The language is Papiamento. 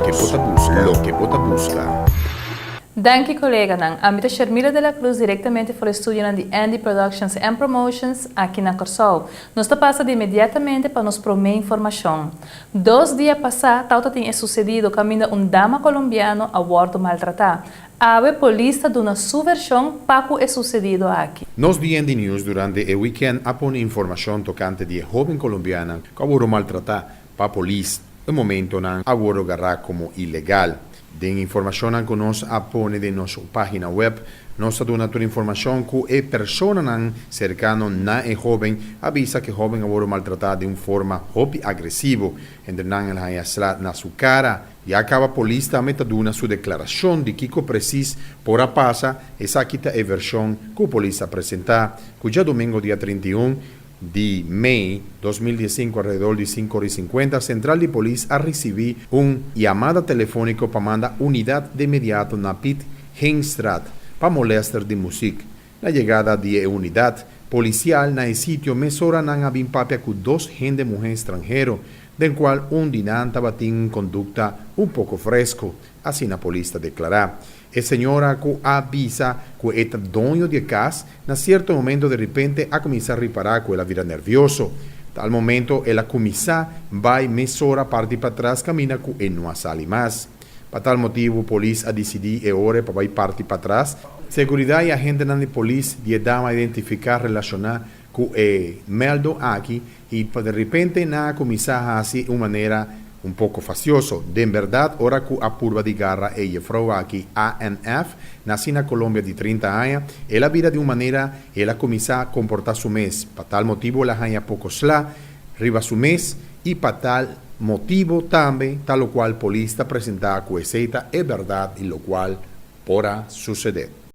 Loke bo ta buska. Loke bo ta buska. Danki koleganan. Ami ta Shermila de la Cruz direktamente for e studionan di Andy Productions and Promotions aki na Kòrsou. Nos ta pasa di inmediatamente pa nos promé informashon. Dos dia pasá tawta tin e susedido kaminda un dama kolombiano a wòrdu maltratá. Awe polis ta duna su vershon pa ku e susedido aki. Nos di Andy News durante e wikènt a pone informashon tokante di e hóben kolombiana ku a wòrdu maltratá pa polis. E momentonan a wòrdu gará komo ilegal. Den informashonnan ku nos a pone den nos página web, nos ta duna tur informashon ku e personanan serkano na e hóben a bisa ku e hóben a wòrdu maltratá den un forma hopi agresivo. Entre nan el haña sla na su kara. Ya kaba polis tambe ta duna su deklarashon di kiko presis por a pasa. Esaki ta e vershon ku polis a presentá ku djadumingo dia 31 di mei 2015 alrededor di sinku ora i sinkuenta, sentral di polis a risibí un yamada telefóniko pa manda unidat de inmediato na Piet Heinstraat pa molèster di musik. Na yegada di e unidat polisial na e sitio mesora nan a bin papia ku dos hende muhé stranhero, den kual un di nan tabatin un kondukta un poko fresko, asina polis ta deklará. E señora ku a bisa ku e ta doño di e kas, na sierto momento deripente a kuminsá ripará ku el a bira nervioso. Tal momento el a kuminsá bai mesora parti patras kaminda ku e no a sali mas. Pa tal motibu polis a disidí e ora pa bai parti patras. Seguridat i agentenan di polis di e dama identifiká relashoná ku e mèldo aki i pa deripente nan a kuminsá hasi un manera un poko fastioso. Den bèrdat ora ku a purba di gara e jefrou aki, ANF, nasí na Colombia di 30 aña, el a bira di un manera el a kuminsá komportá su mes. Pa tal motibu el a haña poko sla riba su mes i pa tal motibu tambe ta lokual polis ta presentá ku esei ta e bèrdat i lokual por a susedé.